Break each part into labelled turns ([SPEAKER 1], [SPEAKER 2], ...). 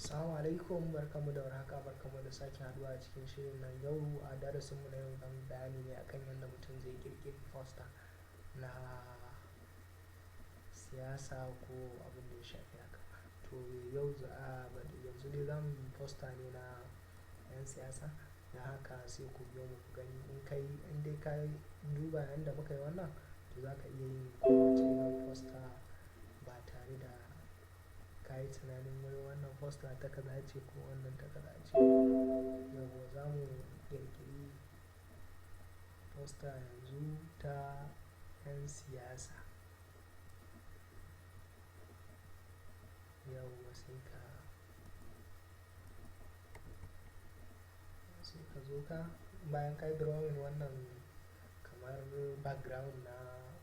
[SPEAKER 1] Assalamu alaikum, barkanmu da warhaka, barkanmu da sake haduwa a cikin shirin nan. Yau a darasinmu na yau zamu bayani ne akan yadda mutum zai ƙirƙiri poster na siyasa ko abin da ya shafi haka. To yau yanzu dai zamu yi poster ne na 'yan siyasa, don haka sai ku biyo mu ku gani. In dai ka duba yadda muka yi wannan, to za ka iya yin kowace irin poster ba tare da ka yi tunanin wai wannan poster ta kaza ce ko wannan ta kaza ce. Yauwa, za mu ƙirƙiri poster yanzu ta 'yan siyasa. Yauwa, sai ka zo ka bayan ka yi drawing wannan kamar background na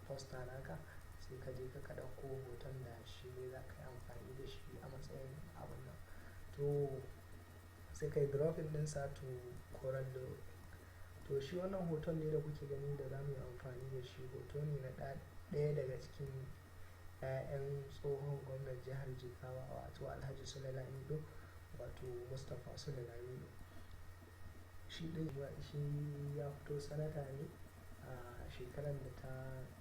[SPEAKER 1] poster naka, sai ka je ka ɗauko hoton da shi ne za ka yi amfani da shi a matsayin abun nan. To sai ka yi dropping ɗinsa to Corel. To shi wannan hoton ne da kuke gani da za mu yi amfani da shi, hoto ne na ɗaya daga cikin 'ya'yan tsohon gwamnan jihar Jigawa, wato Alhaji Sule Lamido, wato Mustapha Sule Lamido. Shi ɗin shi ya fito sanata ne a shekarar da ta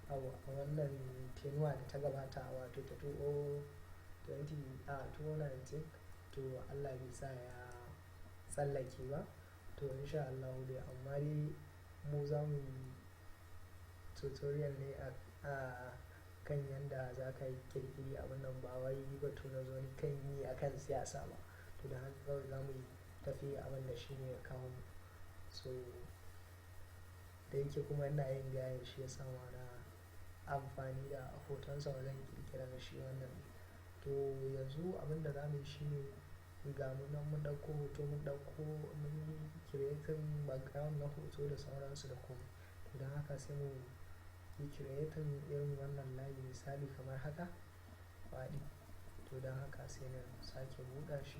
[SPEAKER 1] a wannan tenure da ta gabata, wato ta 2019. To Allah bai sa ya tsallake ba. To insha Allahu dai, amma dai mu za mu yi tutorial ne a kan yanda za ka yi ƙirƙiri abun nan, ba wai batu na zo ni kan yi a kan siyasa ba. To don haka kawai za mu yi tafi abin da shi ne ya kawo mu. So da yake kuma ina yin gayen, shi ya sa ma na amfani da hotonsa wajen ƙirƙirar shi wannan. To yanzu abin da za mu yi shine, ga mu nan mun ɗauko hoto, mun ɗauko, mun yi creating background na hoto da sauransu da komai. To don haka sai mu yi creating irin wannan layi, misali kamar haka faɗi. To don haka sai na sake buɗa shi,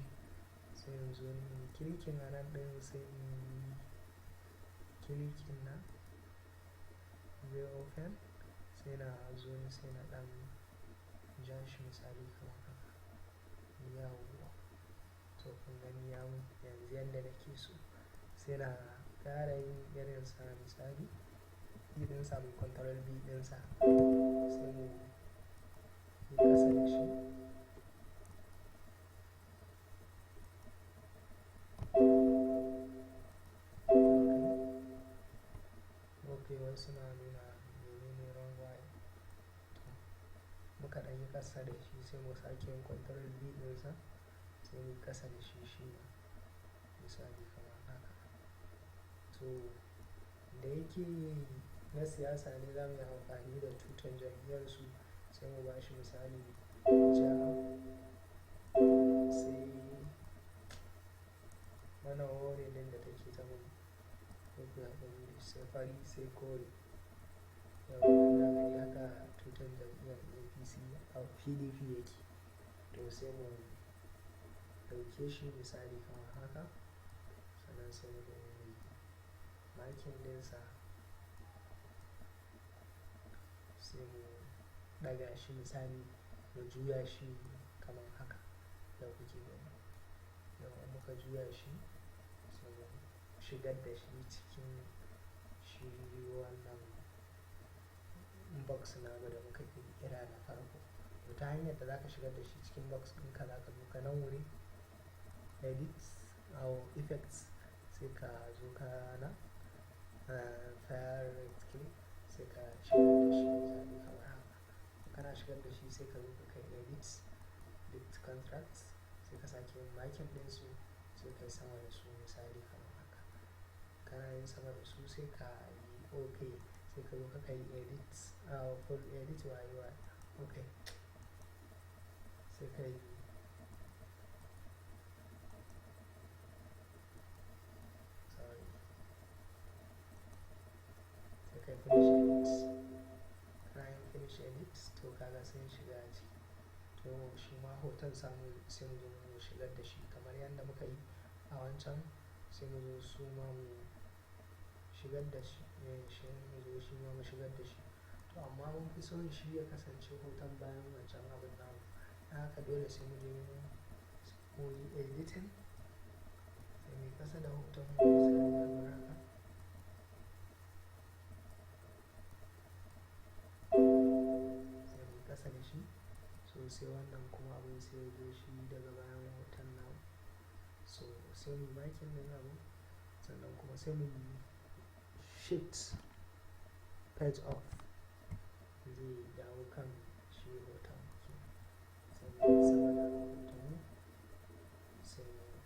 [SPEAKER 1] sai in zo in yi clicking a nan ɗin, sai in yi clicking na zai open, sai na zo ni sai na ɗan ja shi misali kamar haka. Yauwa. To kun gani ya mun yanzu yanda nake so. Sai na ƙara yin irinsa, misali B ɗinsa, mai Control B ɗinsa, sai mu yi ƙasa da shi. Okay, wai suna nuna menene wrong way. To muka ɗan yi ƙasa da shi, sai mu sake yin Control B ɗinsa, sai mu yi ƙasa da shi shima misali kamar haka. To da yake na siyasa ne, za mu yi amfani da tutan jam'iyyarsu, sai mu ba shi misali ja, sai wannan warning ɗin da take ta mun, sai ku yi haƙuri, sai fari, sai kore. Yauwa, ina gani haka tutan jam'iyyar APC a PDP yake. To sai mu ɗauke shi misali kamar haka, sannan sai mu zo mu yi marking ɗinsa, sai mu ɗaga shi, misali mu juya shi kamar haka da kuke gani. Yauwa, muka juya shi, sai mu shigar da shi cikin shi wannan box namu da muka ƙirƙira da farko. To ta hanyar da za ka shigar da shi cikin box ɗinka, za ka zo ka nan wurin edit or effects, sai ka zo ka nan fire right click, sai ka shigar da shi misali kamar haka. Kana shigar da shi, sai ka zo ka kai edit contracts, sai ka sake yin marking ɗinsu, sai ka yi sama da su misali kamar haka. Kana yin sama da su, sai ka yi OK, sai ka zo ka kai edit, full edit, waye waye, OK, sai ka yi, sorry, sai ka yi finish edit. Kana yin finish edit, to kaga sun shiga ciki. To shi ma hoton samu, sai mu zo mu shigar da shi kamar yadda muka yi a wancan, sai mu zo su ma mu shigar da shi, shi mu zo shi ma mu shigar da shi. To amma mun fi son shi ya kasance hoton bayan wancan abin namu, don haka dole sai mu je Mu yi editing, sai mu yi ƙasa da hoton mu, misali kamar haka. Sai mu yi ƙasa da shi. So sai wannan kuma abin sai ya zo shi daga bayan hoton namu. So sai mu yi marking ɗin abin, sannan kuma sai mu yi Shift Page Up, zai dawo kan shi hoton. Sai mu yi sama da hoton mu, sai mu yi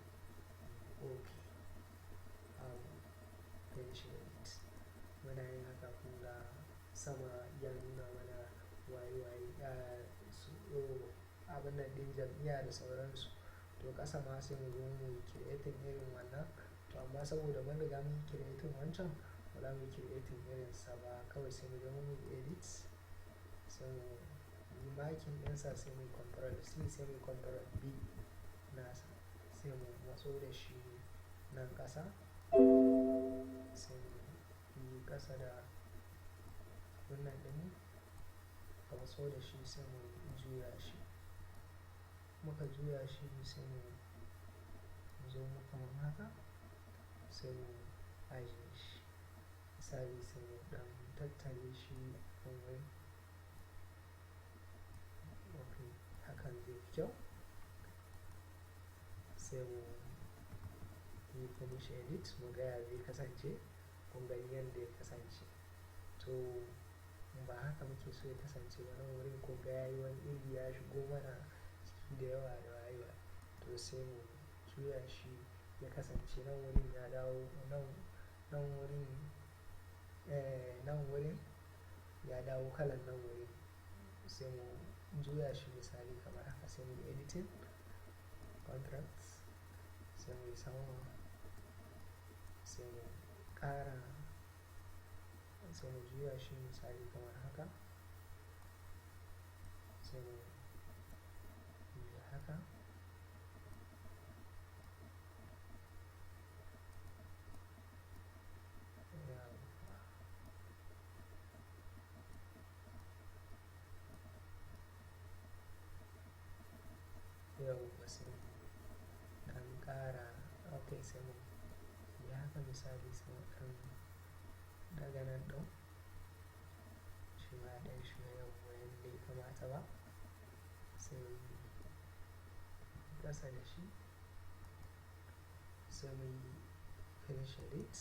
[SPEAKER 1] OK, finish edit. Muna yin haka, kun ga sama ya nuna mana waye waye su abin nan ɗin jam'iyya da sauransu. To ƙasa ma sai mu zo mu yi creating irin wannan. To amma saboda mun riga mun yi creating wancan, ba za mu yi creating irinsa ba. Kawai sai mu je mu yi edit, sai mu yi marking ɗinsa, sai mu yi Control C, sai mu yi Control V nasa, sai mu matso da shi nan ƙasa, sai mu yi ƙasa da wannan ɗin, ka matso da shi, sai mu juya shi. Muka juya shi, sai mu zo mu kamar haka, sai mu ajiye shi. Misali, sai mu ɗan tattare shi a kan wurin. Ok, hakan zai fi kyau. Sai mu yi finish edit, mu ga ya zai kasance. Kun gani yadda ya kasance. To ba haka muke so ya kasance ba. Nan wurin kun ga yayi wani iri, ya shigo mana ciki da yawa da wayewa. To sai mu juya shi ya kasance nan wurin ya dawo nan, nan wurin, nan wurin ya dawo kalan nan wurin. Sai mu juya shi, misali kamar haka. Sai mu yi editing contracts, sai mu yi sama, sai mu ƙara, sai mu juya shi, misali kamar haka. Sai mu yi haka. Yawwa. Yawwa, sai mu ɗan ƙara. Ok, sai mu yi haka, misali sai mu ɗan daga nan ɗin, shi ma ɗan shiga. Yawwa, yanda ya kamata ba. Sai mu yi ƙasa da shi, sai mu yi finish edit,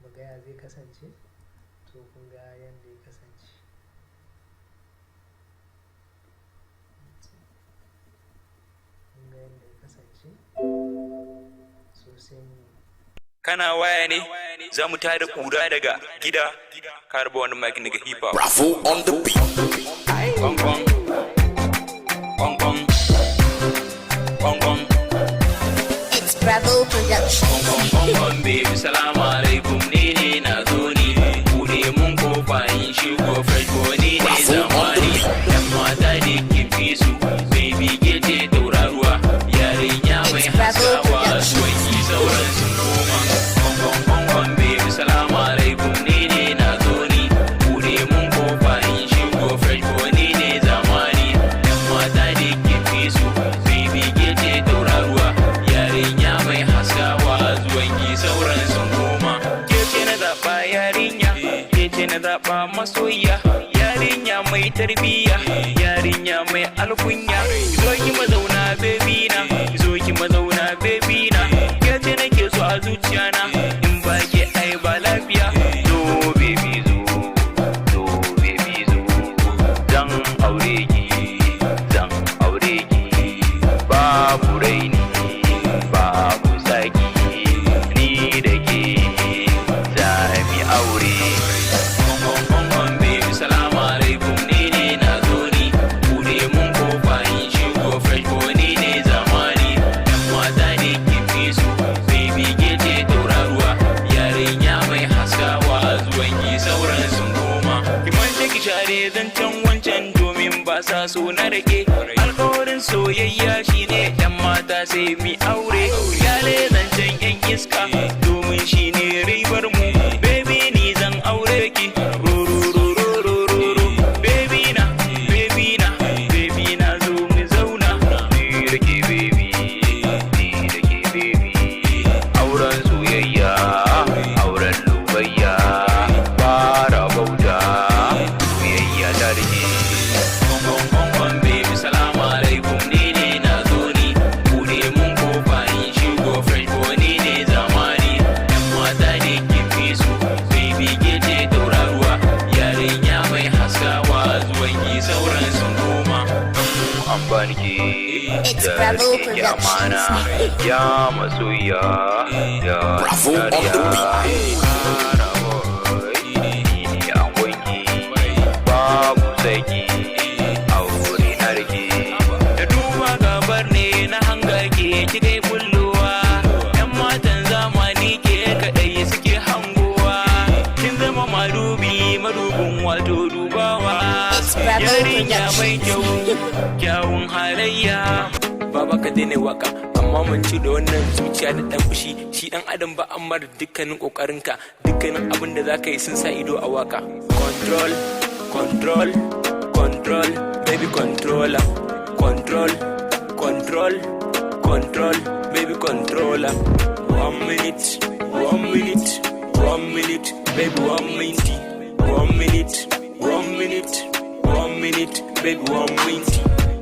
[SPEAKER 1] mu ga ya zai kasance. To kun ga yanda ya kasance. Kun ga yanda ya kasance. So sai mu
[SPEAKER 2] Kana waya ne, za mu tada ƙura daga gida ka raba wani mic daga hip hop.
[SPEAKER 3] Bravo on the beat.
[SPEAKER 2] Kwan kwan kwan kwan kwan kwan.
[SPEAKER 4] It's Bravo Production.
[SPEAKER 2] Kwan kwan kwan, baby, salamu alaikum, ni ne na zo ni bude mun kofa in shigo, fresh boy ni ne zamani, yan mata ne ke fi su, baby, ke ce tauraruwa, yarinya mai haskawa, zuwanki sauran sun koma. Kwan kwan kwan kwan, baby, salamu alaikum, ni ne na zo ni bude mun kofa in shigo, fresh boy ni ne zamani, yan mata ne ke fi su, baby, ke ce tauraruwa, yarinya mai haskawa, zuwanki sauran sun koma. Ke ce na zaɓa, yarinya, ke ce na zaɓa, masoyiya, yarinya mai tarbiyya, yarinya mai alkunya. Zo ki mazauna, baby na, zo ki mazauna, baby na, ke ce nake so a zuciya na, in ba ke ai ba lafiya. Zo baby, zo, zo baby, zo, zan aure ki, zan aure ki, babu raini, babu saki, ni da ke za mi aure. Kwan baby, salamu alaikum, ni ne na zo ni bude mun kofa in shigo, fresh boy ni ne zamani, yan mata ne ke fi su, baby, ke ce tauraruwa, yarinya mai haskawa, zuwanki sauran sun koma. Ki mance, ki share zancen wancan, domin ba sa so na rike alkawarin soyayya shine yan mata sai mi aure. Yale zancen yan iska, domin shine ribar mu. Baby, ni zan aure ki, ro ro ro ro ro ro ro, baby na, baby na, baby na, zo mu zauna ni da ke.
[SPEAKER 4] It's
[SPEAKER 2] Da
[SPEAKER 4] Bravo
[SPEAKER 2] rike ki amana.
[SPEAKER 4] Productions.
[SPEAKER 2] Ya masoyiya, ya
[SPEAKER 3] Bravo on the beat.
[SPEAKER 2] Babu saki aure na rike da duba gabar ne na hanga ke kika yi bullowa. Yan matan zamani ke kadai suke hangowa. Kin zama madubi, madubin wato dubawa.
[SPEAKER 4] It's Bravo
[SPEAKER 2] Yarinya mai kyau,
[SPEAKER 4] Productions.
[SPEAKER 2] kyawun halayya. Baba, ka daina waka, amma mun ci da wannan zuciya da dan fushi. Shi dan adam ba amma da dukkanin kokarinka, dukkanin abin da zaka yi sun sa ido a waka. Control, control, control, baby controller. Control, control, control, baby controller. One minute, one minute, one minute, baby, 1 minute. One minute, one minute, one minute, baby, 1 minute.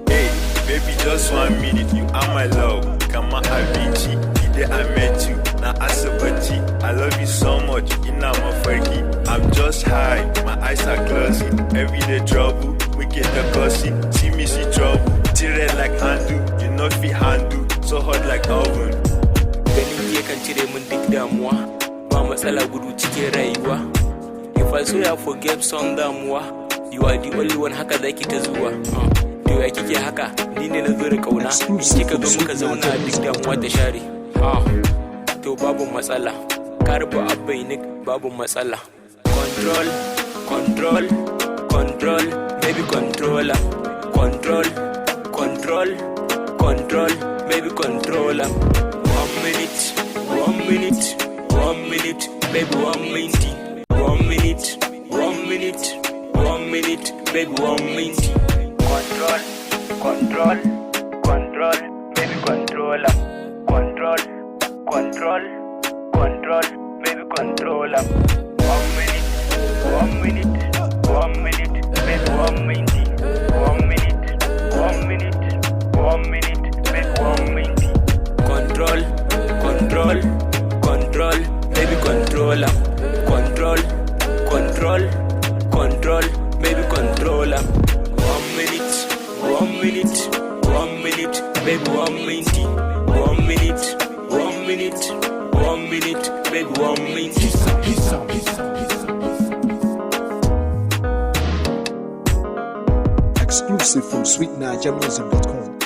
[SPEAKER 5] Hey, baby, just one minute, you are my love. Kama abinci, the day I met you, na asibiti. I love you so much, ina mafarki. I'm just high, my eyes are closing. Everyday trouble, we get the gossip. See me see trouble, tear like handle, you know fit handle, so hot like oven.
[SPEAKER 2] Ganin ke kan cire min duk damuwa. Ba matsala gudu cikin rayuwa. If I so ya forget son damuwa. You are the only one, haka zaki ta zuwa. To ya kike haka? Ni ne na zo da kauna. Kika zo muka zauna, duk damuwa ta share. To babu matsala. Karbu abainik, babu matsala. Control, control, control, baby controller. Control, control, control, baby controller. One minute, one minute, one minute, baby, 1 minute. One minute, one minute, one minute, baby, 1 minute. Control, control, control, baby controller. Control, control, control, baby controller. One minute, one minute, one minute, baby, 1 minute. One minute, one minute, one minute, baby, 1 minute. Control, control, control, baby controller. Control, control, control, baby controller. One minute, one minute, one minute, baby, 1 minute. One minute, one minute, one minute, baby, 1 minute.
[SPEAKER 6] Exclusive from sweetnigermusic.com.